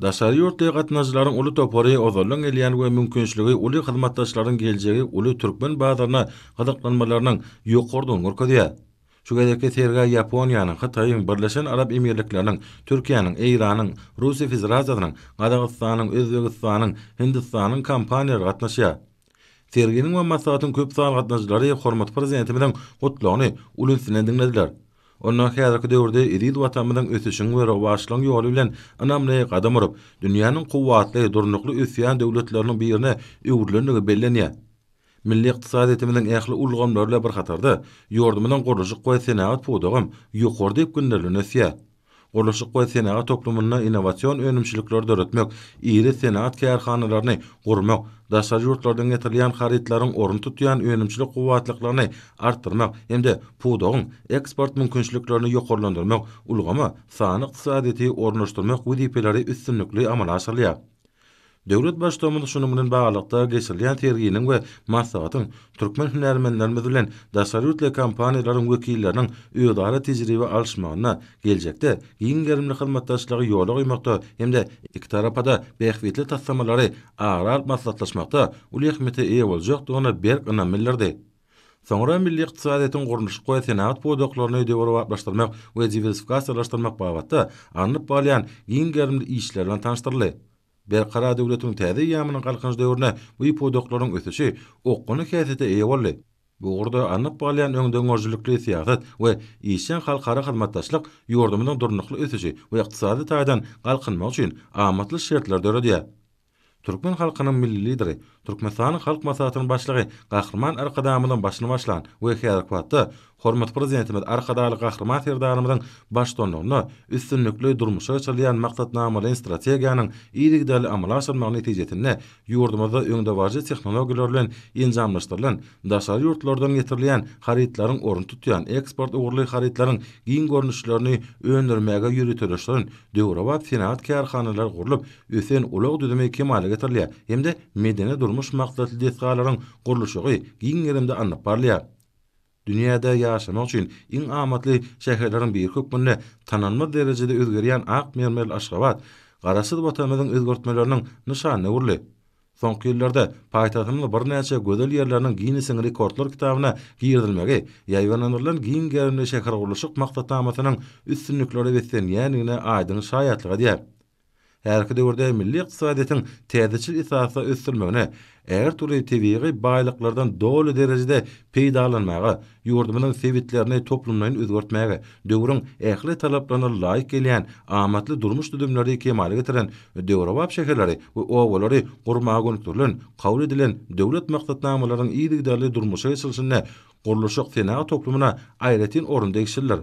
Daşary ýurtly gatnaşyjylaryň uly topary ozaldan gelýän we mümkinçiligi uly hyzmatdaşlaryň geljegi uly türkmen bazaryna gyzyklanmalarynyň ýokarydygyny görkezýär. Şu gezekki sergä Ýaponiýanyň, Hytaýyň, Birleşen Arap Emirlikleriniň, Türkiýäniň, Eýranyň, Russiýa Federasiýasynyň, Gazagystanyň, Özbegistanyň, Hindistanyň kompaniýalary gatnaşýar. Serginiň we maslahatyň köp sanly gatnaşyjylary hormatly Prezidentimiziň Gutlagyny uly üns bilen diňlediler. Onda häzirki döwürde eziz Watanymyzyň ösüşiň we rowaçlygyň ýoly bilen ynamly gadam urup, dünýäniň kuwwatly, durnukly ösýän döwletleriniň birine öwrülendigi bellenýär. Milli ykdysadyýetimiziň ähli ulgamlary bilen bir hatarda, ýurdumyzyň gurluşyk we senagat pudagam ýokary depginler bilen ösýär. Gurluşyk we senagat toplumynda innowasion önümçilikleri döretmek, iri senagat kärhanalaryny gurmak, daşary ýurtlardan getirilýän harytlaryň ornuny tutýan önümçilik kuwwatlyklaryny artdyrmak hem-de pudagyň eksport mümkinçiliklerini ýokarlandyrmak, ulgama sanly ykdysadyýeti ornaşdyrmak wezipeleri üstünlikli amala aşyrylýar. Döwlet Baştutanymyz şunuň bilen baglylykda, geçirilýän serginiň we maslahatyň türkmen hünärmenlerimiz bilen daşary ýurtly kompaniýalaryň wekilleriniň özara tejribe alyşmagynda, geljekde giň gerimli hyzmatdaşlygy ýola goýmakda hem-de ikitarapa-da bähbitli taslamalary ara alyp maslahatlaşmakda uly ähmiýete eýe boljakdygyna berk ynam bildirdi. Soňra milli ykdysadyýetiň gurluşyk we senagat pudaklaryny döwrebaplaşdyrmak we diwersifikasiýalaşdyrmak babatda alnyp barylýan giň gerimli işler bilen tanyşdyryldy. Berkarar döwletiň täze eýýamynyň Galkynyş döwründe bu pudaklaryň ösüşi okgunly häsiýete eýe boldy. Bu ugurda alnyp barylýan öňdengörüjilikli syýasat we işjeň halkara hyzmatdaşlyk ýurdumyzyň durnukly ösüşi we ykdysady taýdan galkynmagy üçin amatly şertleri döredýär. Türkmen halkynyň Milli Lideri, Türkmenistanyň Halk Maslahatynyň Başlygy Gahryman Arkadagymyzyň başyny başlan we häzirki wagtda hormatly Prezidentimiz Arkadagly Gahryman Serdarymyzyň baştutanlygynda üstünlikli durmuşa geçirilýän maksatnamalaýyn strategiýanyň yzygiderli amala aşyrylmagy netijesinde ýurdumyzda öňdebaryjy tehnologiýalar bilen enjamlaşdyrylan daşary ýurtlardan getirilýän harytlaryň ornuny tutýan eksport ugurly harytlaryň giň görnüşlerini öndürmäge ýöriteleşdiren döwrebap senagat kärhanalary gurlup, ösen ulag düzümi kemala getirilýär hem-de medeni-durmuş maksatly desgalaryň gurluşygy giň gerimde alnyp barylýar. Dünýäde ýaşamak üçin iň amatly şäherleriň biri hökmünde tanalmaz derejede özgerýän ak mermerli Aşgabat Garaşsyz Watanymyzyň özgertmeleriniň nyşanyna öwrüldi. Soňky ýyllarda paýtagtymyzyň birnäçe gözel ýerleriniň Ginnesiň rekordlar kitabyna girizilmegi ýaýbaňlandyrylan giň gerimli şähergurluşyk maksatnamasynyň üstünliklere beslenýändigine aýdyň şaýatlyk edýär. Häzirki döwürde milli ykdysadyýetiň täzeçil esasda ösdürilmegine, ägirt uly tebigy baýlyklardan doly derejede peýdalanmaga, ýurdumyzyň sebitlerini toplumlaýyn özgertmäge, döwrüň ähli talaplaryna laýyk gelýän amatly durmuş düzümleri kemala getiren döwrebap şäherleri we obalary gurmaga gönükdirilen kabul edilen döwlet maksatnamalarynyň yzygiderli durmuşa geçirilişinde gurluşyk-senagat toplumyna aýratyn orun degişlidir.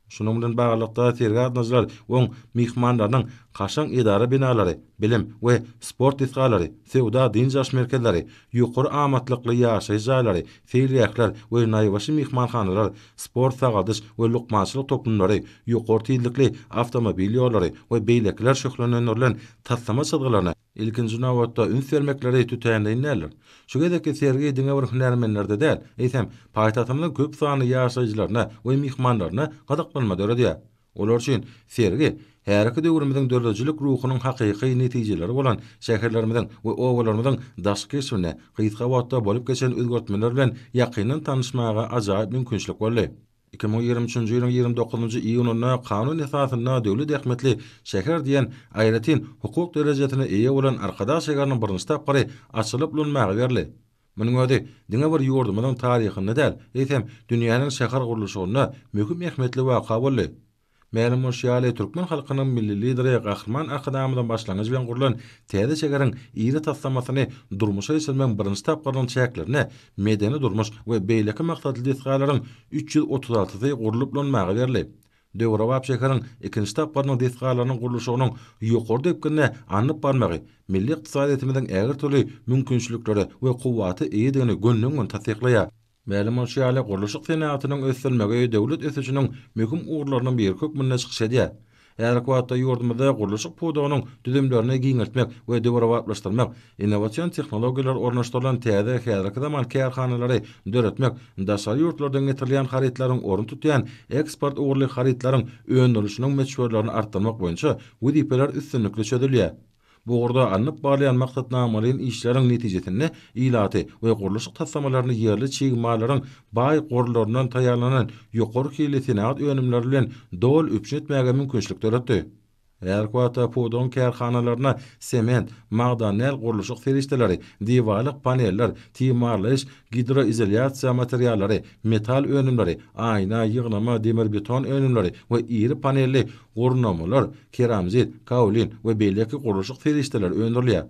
Şunuň bilen baglylykda, sergä gatnaşyjylar oň myhmanlarynyň kaşaň edara binalary, bilim we sport desgalary, söwda-dynç alyş merkezleri, ýokary amatlykly ýaşaýyş jaýlary, seýilgähler we naýbaşy myhmanhanalar, sport-sagaldyş we lukmançylyk toplumlary, ýokary tizlikli awtomobil ýollary we beýlekiler şöhlenendirilen taslama çyzgylaryna ilkinji nobatda üns bermekleri tötänleýin däldir. Şu gezekki sergi diňe bir hünärmenlerde däl, eýsem, paýtagtymyzyň köp sanly ýaşaýjylaryna we myhmanlaryna gyzyklanma döredýär. Olar üçin sergi häzirki döwrümiziň döredijilik ruhunyň hakyky netijeleri bolan şäherlerimiziň we obalarymyzyň daşky keşbinde gysga wagtda bolup geçen özgertmeler bilen ýakyndan tanyşmaga ajaýyp mümkinçilik boldy. 2023-nji ýylyň 29-njy iýunynda kanun esasynda döwlet ähmiýetli şäher diýen aýratyn hukuk derejesine eýe bolan Arkadag şäheriniň birinji tapgyry açylyp ulanmaga berildi. Munuň özi diňe bir ýurdumyzyň taryhynda däl, eýsem, dünýäniň şäher gurluşygynda möhüm ähmiýetli waka boldy. Mälim bolşy ýaly, türkmen halkynyň Milli Lideri Gahryman Arkadagymyzyň başlangyjy bilen gurlan täze şäheriň iri taslamasyny durmuşa geçirmegiň birinji tapgyrynyň çäklerinde medeni-durmuş we beýleki maksatly desgalaryň 336-sy gurlup ulanmaga berildi. Döwrebap şäheriň ikinji tapgyrynyň desgalarynyň gurluşygynyň ýokary depginde alnyp barmagy milli ykdysadyýetimiziň ägirt uly mümkinçiliklere we kuwwata eýedigini gönden-göni tassyklaýar. Mälim bolşy ýaly, gurluşyk senagatynyň ösdürilmegi döwlet ösüşiniň möhüm ugurlarynyň biri hökmünde çykyş edýär. Häzirki wagtda ýurdumyzda gurluşyk pudagynyň düzümlerini giňeltmek we döwrebaplaşdyrmak, innowasion tehnologiýalar ornaşdyrylan täze häzirki zaman kärhanalary döretmek, daşary ýurtlardan getirilýän harytlaryň ornuny tutýan eksport ugurly harytlaryň öndürilişiniň möçberlerini artdyrmak boýunça wezipeler üstünlikli çözülýär. Bu ugurda alnyp barylýan maksatnamalaýyn işleriň netijesinde ilaty we gurluşyk taslamalaryny ýerli çig mallaryň baý gorlaryndan taýýarlanan ýokary hilli senagat önümleri bilen doly üpjün etmäge mümkinçilik döretdi. Häzirki wagtda pudagyň kärhanalarynda sement, magdan däl gurluşyk serişdeleri, diwarlyk paneller, timarlaýyş, gidroizolýasiýa materiallary, metal önümleri, aýna, ýygnama, demir-beton önümleri we iri panelli gurnamalar, keramzit, kaolin we beýleki gurluşyk serişdeleri öndürilýär.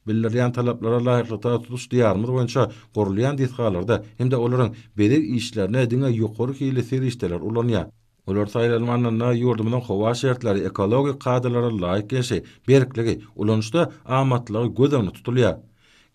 Bildirilýän talaplara laýyklykda tutuş Diýarymyz boýunça gurulýan desgalarda hem-de olaryň bezeg işlerinde diňe ýokary hilli serişdeler ulanylýar. Olar saýlanyp alnanda ýurdumyzyň howa şertleri, ekologik kadalara laýyk gelşi, berkligi, ulanyşda amatlylygy göz öňünde tutulýar.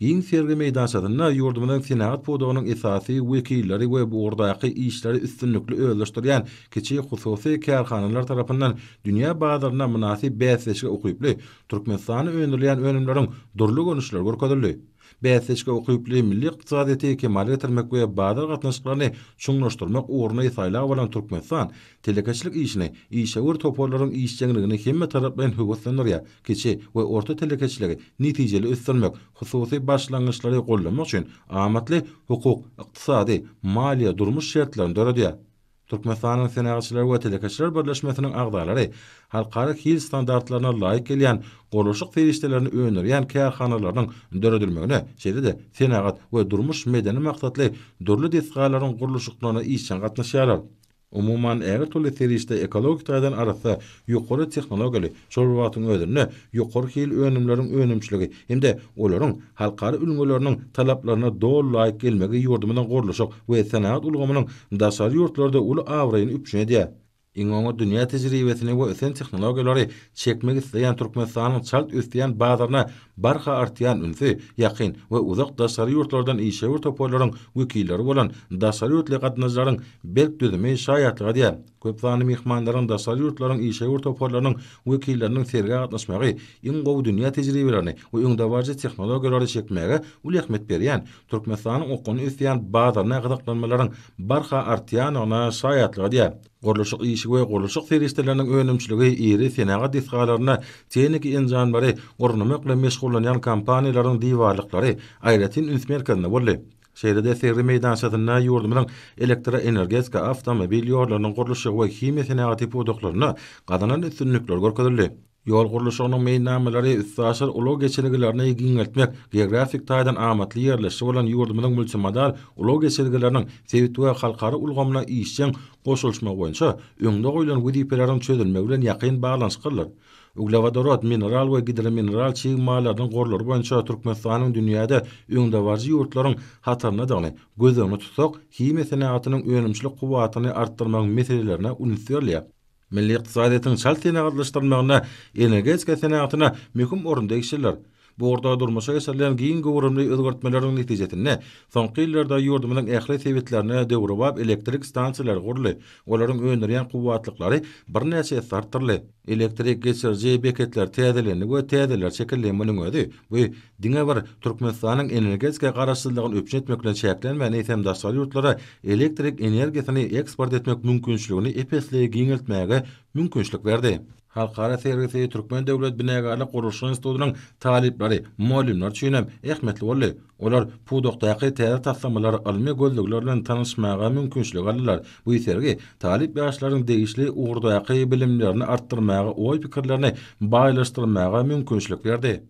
Giň sergi meýdançasynda ýurdumyzyň senagat pudagynyň esasy wekilleri we bu ugurdaky işleri üstünlikli özleşdirýän kiçi hususy kärhanalar tarapyndan dünýä bazarynda mynasyp bäsleşige ukyply Türkmenistanda öndürilýän önümleriň dürli görnüşleri görkezildi. Bäsleşige ukyply milli ykdysadyýeti kemala getirmek we bazar gatnaşyklaryny çuňlaşdyrmak ugruny saýlap alan Türkmenistan telekeçilik işini, işewür toparlaryň işjeňligini hemmetaraplaýyn höweslendirýär, kiçi we orta telekeçiligi netijeli ösdürmek, hususy başlangyçlary goldamak üçin amatly hukuk, ykdysady, maliýe, durmuş şertlerini döredýär. Türkmenistanyň Senagatçylar we telekeçiler birleşmesiniň agzalary halkara hil standartlaryna laýyk gelýän gurluşyk serişdelerini öndürýän kärhanalarynyň döredilmegine, şeýle-de senagat we durmuş-medeni maksatly dürli desgalaryň gurluşyklaryna işjeň gatnaşýarlar. Umuman, ägirt uly serişde ekologik taýdan arassa, ýokary tehnologiýaly, şol bir wagtyň özünde ýokary hil önümleriň önümçiligi hem-de olaryň halkara ülňüleriniň talaplaryna doly laýyk gelmegi ýurdumyzyň gurluşyk we senagat ulgamynyň daşary ýurtlarda uly abraýyny üpjün edýär. Iň oňat dünýä tejribesini we ösen tehnologiýalary çekmek isleýän Türkmenistanyň çalt ösýän bazaryna barha artýan ünsi ýakyn we uzak daşary ýurtlardan işewür toparlaryň wekilleri bolan daşary ýurtly gatnaşyjylaryň berk düzümi şaýatlyk edýär. Köp sanly myhmanlaryň daşary ýurtlaryň işewür toparlarynyň wekilleriniň sergä gatnaşmagy iň gowy dünýä tejribelerini we öňdebaryjy tehnologiýalary çekmäge uly ähmiýet berýän Türkmenistanyň okgunly ösýän bazaryna gyzyklanmalaryň barha artýandygyna şaýatlyk edýär. Gurluşyk işi we gurluşyk serişdeleriniň önümçiligi iri senagat desgalarynda tehniki enjamlary gurnamak bilen meşgullanýan kompaniýalaryň diwarlyklary aýratyn üns merkezinde boldy. Şeýle-de sergi meýdançasynda ýurdumyzyň elektroenergetika, awtomobil ýollarynyň gurluşygy we himiýa senagaty pudaklarynda gazanan üstünlikleri görkezildi. Ýol gurluşygynyň meýilnamalary üstaşyr ulag geçelgelerini giňeltmek, geografik taýdan amatly ýerleşişi bolan ýurdumyzyň multimodal ulag geçelgeleriniň sebit we halkara ulgamyna işjeň goşulyşmagy boýunça öňde goýlan wezipeleriň çözülmegi bilen ýakyn baglanyşyklydyr. Uglewodorod, mineral we gidromineral çig mallarynyň gorlary boýunça Türkmenistanyň dünýäde öňdebaryjy ýurtlaryň hataryndadygyny göz öňünde tutsak, himiýa senagatynyň önümçilik kuwwatyny artdyrmagyň meselelerine üns berilýär. Milli ykdysadyýetiň çalt senagatlaşdyrylmagynda energetika senagatyna möhüm orun degişlidir. Bu ugurda durmuşa geçirilen giň göwrümli özgertmeleriň netijesinde, soňky ýyllarda ýurdumyzyň ähli sebitlerinde döwrebap elektrik stansiýalary guruldy, olaryň öndürýän kuwwatlyklary birnäçe esse artdyryldy. Elektrik geçiriji beketler täzelendi we täzeleri çekildi. Munuň özi, bu diňe bir Türkmenistanyň energetika garaşsyzlygyny üpjün etmek bilen çäklenmän, eýsem, daşary ýurtlara elektrik energiýasyny eksport etmek mümkinçiligini ep-esli giňeltmäge mümkinçilik berdi. Halkara sergisi Türkmen döwlet binagärlik gurluşyk institutynyň talyplary, mugallymlar üçin hem ähmiýetli boldy. Olar pudakdaky täze taslamalar, ylmy gözlegler bilen tanyşmaga mümkinçilik aldylar. Bu sergi talyp ýaşlaryň degişli ugurdaky bilimlerini artdyrmaga, oý-pikirlerini baýlaşdyrmaga mümkinçilik berdi.